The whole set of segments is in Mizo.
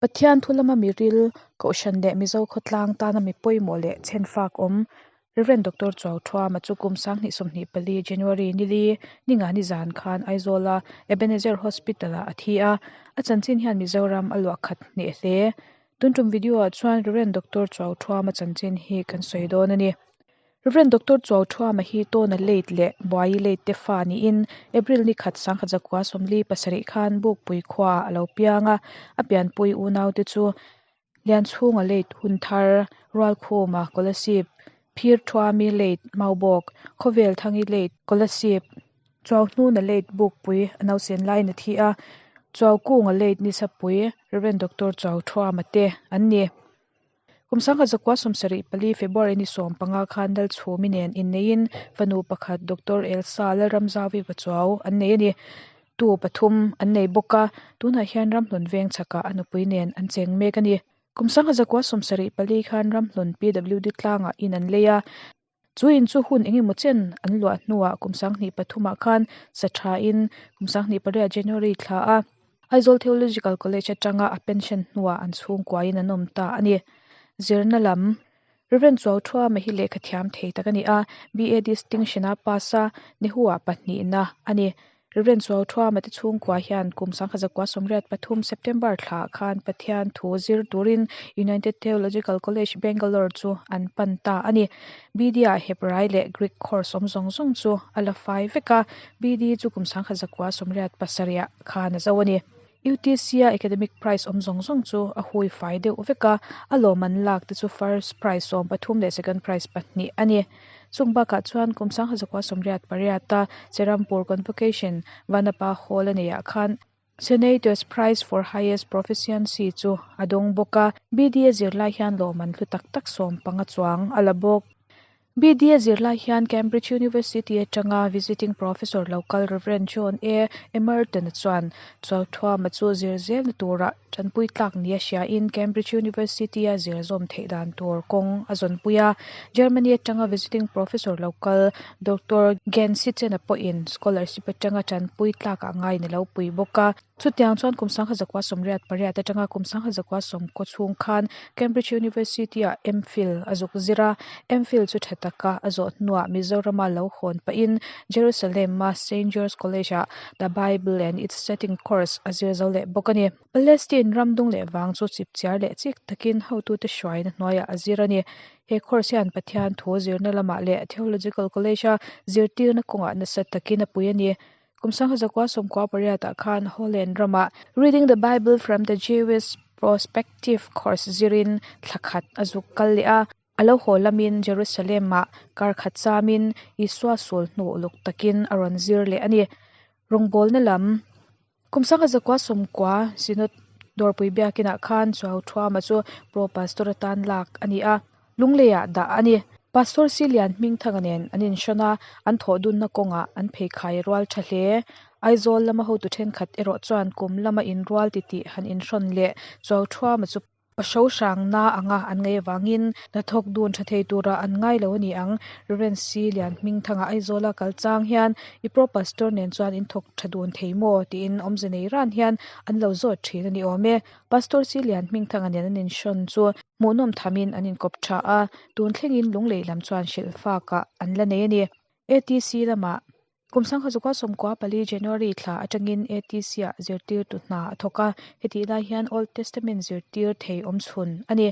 Pathian thu lama miril, Kohhran leh Mizo khawtlang tana mi pawimawh leh chhenfak awm Rev Doctor Chuauthuama chu kum 2024 January nili, Ningani zan khan Aizawla Ebenezer Hospital-ah a thi a, a chanchin hian Mizoram a luah khat hneh hle. Tun tum video-ah chuan Rev Doctor Chuauthuama chanchin hi kan sawi dawn a ni. Rev Doctor Chuauthuama hi Tawna Late leh Buaii Late te fa niin April ni khat 1947 khan Bukpui khuaah a lo piang a, a pianpui unaute chu Lianchhunga Late Hunthar, Rualkhuma Kolasib, Phirthuami Late Maubawk, Khawvelthangi Late Kolasib, Chuauhnuna Late Bukpui a nausen laiin a thi a, Chuaukunga Late Nisapui Rev Doctor Chuauthuama te an ni. Kum 1974 February ni 15 khan Lalchhumi nen inneiin fanu pakhat Doctor Elsa Lalramzaui Pachuau an nei a ni. Tu pathum an nei bawk a, tunah hian Ramhlun veng chhakah a nupui nen an cheng mek a ni. Kum 1974 khan Ramhlun PWD tlangah in an lei a, chu in chu hun engemaw chen an luah hnuah kum 2003 ah khan sa thain kum 2008 January thla a Aizawl Theological College atanga a pension hnuah an chhungkuain an awm ta a ni. Zirna lam Rev Chuauthuama hi lehkha thiam thei tak a ni a, BA distinction a pass a, Nehu-ah pahnihna a ni. Rev Chuauthuama te chhungkua hian kum 1983 September thla khan Pathian thu zir turin United Theological College Bangalore chu an pan ta a ni. BD-ah Hebrai leh Greek course awm zawng zawng chu a la fai vek a, BD chu kum 1987 ah khan a zo a ni. UTC-a academic prize awm zawng zawng chu a hui fai deuh vek a, a lawm an lak te chu first prize 13 leh second prize 2 a ni. Chung bakah chuan kum 1988 a Serampore Convocation Vanapa Hall a neihah khan Senator's Prize for Highest Proficiency chu a dawng bawk a, BD a zirlai hian lawm an hlu tak tak 15 chuang a la bawk. BD a zirlai hian Cambridge University atanga visiting professor local Rev John A. Emerton chuan Chuauthuama chu zir zelna turah tanpui tlak ni a hriain Cambridge University a zir zawm theih dan tur kawng a zawnpui a. Germany atanga visiting professor local Dr Gensichen a pawhin scholarship atanga tanpui tlakah ngaiin a lo pui bawk a. Chutiang chuan kum 1988 atanga kum 1990 chhung khan Cambridge University ah MPhil a zuk zir a, MPhil chu tha taka a zawh hnuah Mizorama lo hawn pahin Jerusalem a St George College ah The Bible and its Setting course a zir zo leh bawk a ni. Palestine ram dung leh vang chu chipchiar leh chik takin hotute hruaina hnuaiah a zir a ni. He course hian Pathian thu zirna lamah leh Theological College a zirtirna kawngah nasa takin a pui a ni. Kum 1998 ah khan Holland ramah Reading the Bible from the Jewish Perspective course zirin thlakhat a zuk kal leh a, a lo haw lamin Jerusalem ah kar khat chamin Isua sul hnu uluk takin a rawn zir leh a ni. Rawngbawlna lam Kum 1990 Synod Dawrpui Biakinah khan Chuauthuama chu Pro Pastor atan lak a ni a, Lungleiah dah a ni. Pastor Silian Hmingthanga nen an inhrawn a, an thawh dunna kawngah an pheikhai rual tha hle. Aizawl lama hotu thenkhat erawh chuan kum lama inrual titih han inhrawn leh Chuauthuama chu pasho hrangna anga an ngaih avangin hnathawk dun tha thei tura an ngai lo a ni ang. Rev Silian Hmingthanga Aizawla kal chang hian i Pro Pastor nen chuan in thawk tha dun thei maw tiin awmze nei ran hian an lo zawt thin a ni awm e. Pastor Silian Hmingthanga nen an inhrawn chu hmuhnawm thamin an inkawp tha a, tun thlengin Lunglei lam chuan hrilh fakah an la nei a ni. ATC lamah kum 1994 January thla atangin ATC ah zirtirtu hna a thawk a, hetih lai hian Old Testament zirtir thei awm chhun a ni.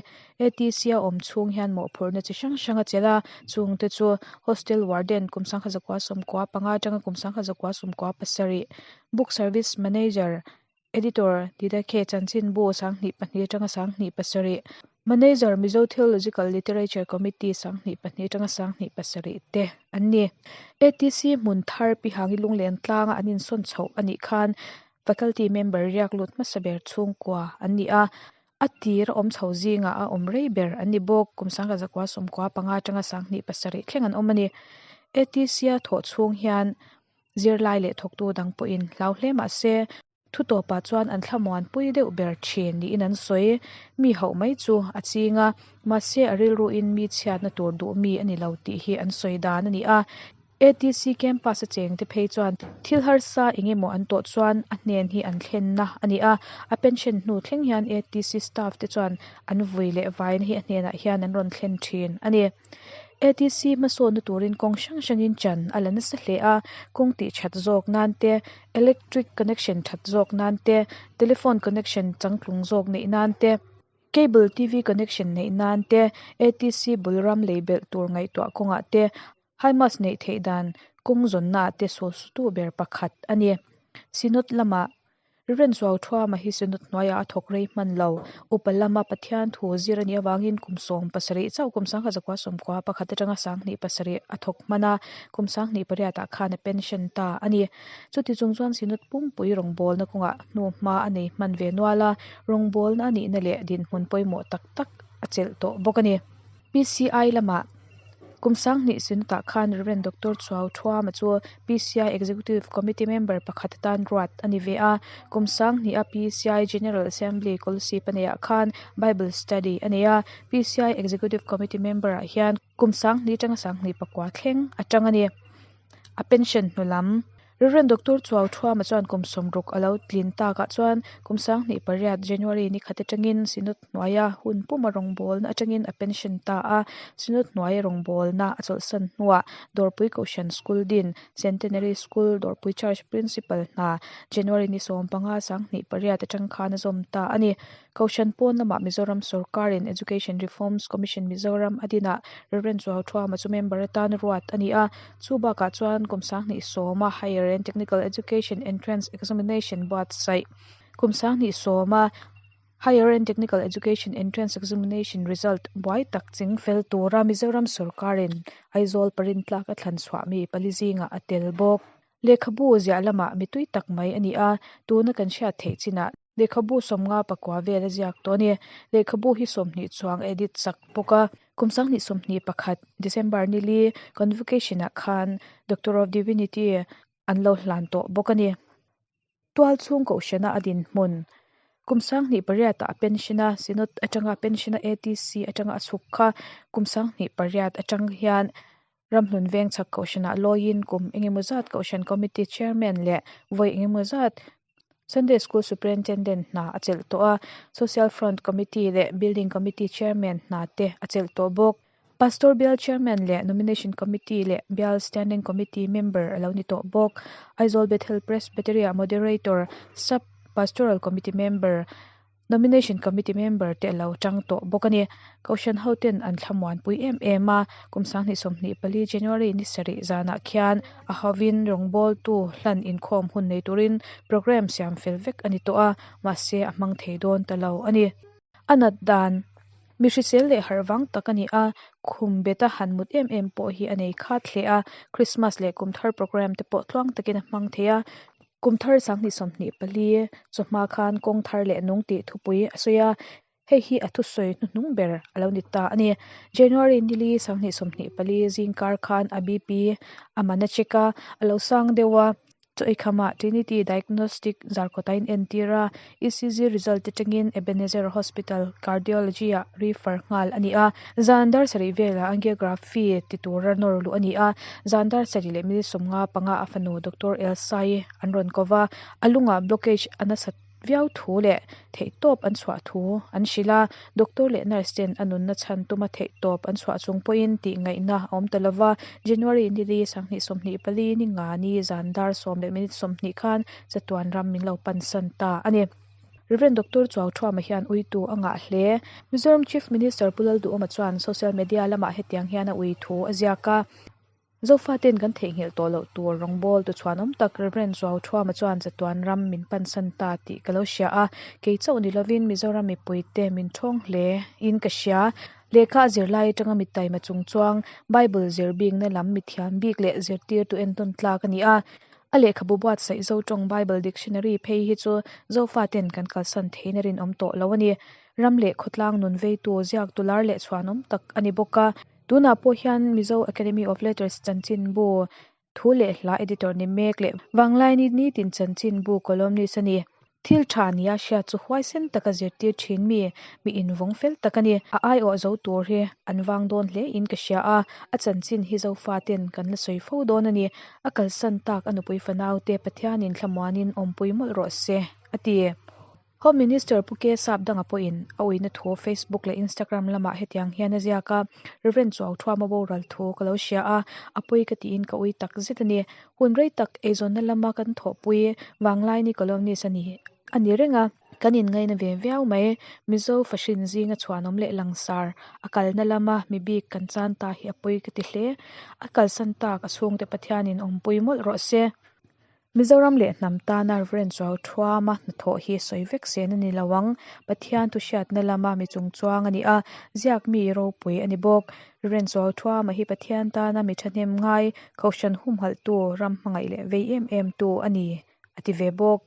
ATC a awm chhung hian mawhphurhna chi hrang hrang a chelh a, chungte chu Hostel Warden kum 1995 atanga kum 1997, Book Service Manager, Editor, Didakhe Chanchinbu 2002 atanga 2007, Manager, Mizo Theological Literature Committee 2002 atanga 2007 te an ni. ATC hmun thar Pihangi Lunglen tlanga an insawn chhoh a nih khan faculty member riak lut hmasa ber chhungkua an ni a, a tir a awm chho zingah a awm rei ber an ni bawk. Kum 1995 atanga 2007 thleng an awm a ni. ATC a thawh chhung hian zirlai leh thawktu dang pawhin hlau hle mah se, thu tawpah chuan an thlamuan pui deuh ber thin niin an sawi. Mi hauh mai chu a ching a, mahse a rilruin mi chhiatna tur duh mi a ni lo tih hi an sawi dan a ni a. ATC campus a chengte phei chuan thil harsa eng emaw an tawh chuan a hnen hi an thlenna a ni a, a pension hnu thleng hian ATC staff te chuan an vui leh vaina hi a hnenah hian an rawn thlen thin a ni. ATC hmasawnna turin kawng hrang hrangin chan a la nasa hle a, kawng tih that zawk nan te, electric connection that zawk nan te, telephone connection changtlung zawk neih nan te, cable T_V connection neih nan te, ATC bul ram lei belh tur ngaihtuah kawngah te, High Mass neih theih dan kawng zawnna ah te sawlsutu ber pakhat a ni. Synod lamah Rev. Chuauthuama hi Synod hnuaiah a thawk rei hman lo. Upa lama Pathian thu zir a nih avangin kum 70 chauh kum 1991 atanga 2007 a thawk hman a, kum 2008 ah khan a pension ta a ni. Chuti chung chuan Synod pumpui rawngbawlna kawngah hnuhma a nei hman ve nual a, rawngbawlna a nihna leh dinhmun pawimawh tak tak a chelh tawh bawk a ni. PCI lamah kum 2000 Synod-ah khan Rev. Doctor Chuauthuama chu PCI Executive Committee member pakhat atan ruat a ni ve a. Kum 2000-a PCI General Assembly Kolasib a neihah khan Bible Study a nei a. PCI Executive Committee member-ah hian kum 2000 atanga 2009 thleng a tang a ni. A pension hnu lam Rev. Doctor Chuauthuama chuan kum 60 a lo tlin takah chuan kum 2008 January ni khat atangin Synod hnuaia hun puma rawngbawlna atangin a pension ta a. Synod hnuaia rawngbawlna a chawlhsan hnuah Dawrpui Kohhran School Din, Centenary School, Dawrpui Church Principal hna January ni 15 2008 atang khan a zawm ta a ni. Kohhran pawn lamah Mizoram sawrkarin Education Reforms Commission Mizoram a dinah Rev. Chuauthuama chu member atan ruat a ni a. Chu bakah chuan kum 2010-a Higher and Technical Education Entrance Examination buatsaih kum 2010-a Higher and Technical Education Entrance Examination result buai tak ching fel tura Mizoram sawrkarin Aizawl parin tlak a thlan chhuah mi pali zingah a tel bawk. Lehkhabu ziah lamah mi tui tak mai a ni a, tuna kan hriat theih chinah Lehkhabu 59 vel a ziak tawh a ni. Lehkhabu hi 20 chuang a edit chak bawk a. Kum 2021 December ni li Convocation ah khan Doctor of Divinity an lo hlan tawh bawk a ni. Tualchhung kohhrana a dinhmun Kum 2008 ah a pension a, Synod atanga a pension a, ATC atanga a chhuk kha kum 2008 atang hian Ramhlun Vengchhak Kohhranah lawiin kum engemaw zat Kohhran Committee Chairman leh vawi engemaw zat Sunday School Superintendent hna a chelh tawh a, Social Front Committee leh Building Committee Chairman hna te a chelh tawh bawk. Pastor Bial Chairman leh Nomination Committee leh Bial Standing Committee member a lo ni tawh bawk. Aizawl Bethel Presbytery-ah Moderator, Sub Pastoral Committee member, Nomination Committee member te a lo tang tawh bawk a ni. Kohhran hoten an thlamuanpui em em a, kum 2024 January ni sarih zanah khian a hovin rawngbawltu hlan inkhawm hun nei turin programme siam fel vek a ni tawh a, mahse a hmang thei dawn ta lo a ni. A nat dan mi hrisel leh harh vang tak a ni a, khum beta han mut em em pawh hi a nei khat hle a, Christmas leh kumthar programme te pawh tluang takin a hmang thei a. Kum thar 2024 chawhma khan kawng thar leh nung tih thupui a sawi a, hei hi a thusawi hnuhnung ber a lo ni ta a ni. January ni li 2024 zingkar khan a BP a man a check a, a lo sang deuh a, chaw eikhamah Trinity Diagnostic zarkawt a inentir a, ECG result atangin Ebenezer Hospital Cardiology-ah refer nghal a ni a. Zan dar sarih velah angiography ti tura nawr luh a ni a, zan dar sarih leh minute 55 a fanu Doctor Elsa-i an rawn ko va, a lungah blockage a nasat viau thu leh theihtawp an chhuah thu an hrilh a, doctor leh nurse ten a nunna chhan tuma theihtawp an chhuah chung pawhin tih ngaihna a awm ta lo va, January ni li 2024 ni nga ni zan dar sawm leh minute 20 khan chatuan ram min lo pansan ta a ni. Rev. Doctor Chuauthuama hian uitu a ngah hle. Mizoram Chief Minister Pu Lalduhawma chuan social media lamah hetiang hian a ui thu a ziak a. Zofaten kan theihnghilh tawh loh tur rawngbawl tu chhuanawm tak Rev. Chuauthuama chuan chatuan ram min pansan ta tih ka lo hria a, kei chauh ni lovin Mizoram mipuite min thawng hle in ka hria. Lehkha a zirlai atanga mi taima chungchuang Bible zir bikna lam mithiam bik leh zirtirtu entawn tlak a ni a. A lehkhabu buatsaih Zotawng Bible Dictionary phei hi chu Zofaten kan kalsan theihin a rinawm tawh lo a ni. Ram leh khawtlang nun veitu ziaktu lar leh chhuanawm tak a ni bawk a. Tunah pawh hian Mizo Academy of Letters chanchinbu thu leh hla editor ni mek leh Vanglaini nitin chanchinbu columnist a ni. Thil tha nia hriat chu huaisen taka zirtir thin mi, mi invawng fel tak a ni. A aiawh zo tur hi an vang dawn hle in ka hria a, a chanchin hi Zofaten kan la sawi fo dawn a ni. A kalsan tak a nupui fanaute Pathianin thlamuanin awmpui mawlh rawh se, a ti. Home Minister Pu K Sapdanga pawhin a uina thu Facebook leh Instagram lamah hetiang hian a ziak a, Rev. Chuauthuama boral thu ka lo hria a, a pawi ka tiin ka ui tak zet a ni. Hun rei tak eizawnna lama kan thawhpui Vanglaini columnist a ni a ni reng a, kan inngaina ve viau mai. Mizo fahrin zinga chhuanawm leh langsar a kalna lama mi bik kan chan ta hi a pawi ka ti hle. A kalsan tak a chhungte Pathianin awmpui mawlh rawh se. Mizoram leh hnam tana Rev. Chuauthuama hnathawh hi sawi vek sen a ni lo ang. Pathian thu hriatna lama mi chungchuang a ni a, ziak mi ropui a ni bawk. Rev. Chuauthuama hi Pathian tana mi thahnem ngai, Kohhran humhalhtu, ram hmangaih leh vei em em tu a ni, a ti ve bawk.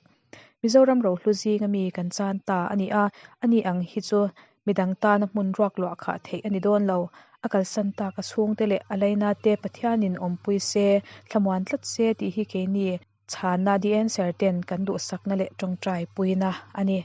Mizoram rohlu zinga mi kan chan ta a ni a, ani ang hi chu midang tana hmun ruak luah khah theih a ni dawn lo. A kalsan tak a chhungte leh a laina te Pathianin awmpui se, thlamuan tlat se tih hi keini chhanna, the answer, ten kan duhsakna leh tawngtai puina a ni.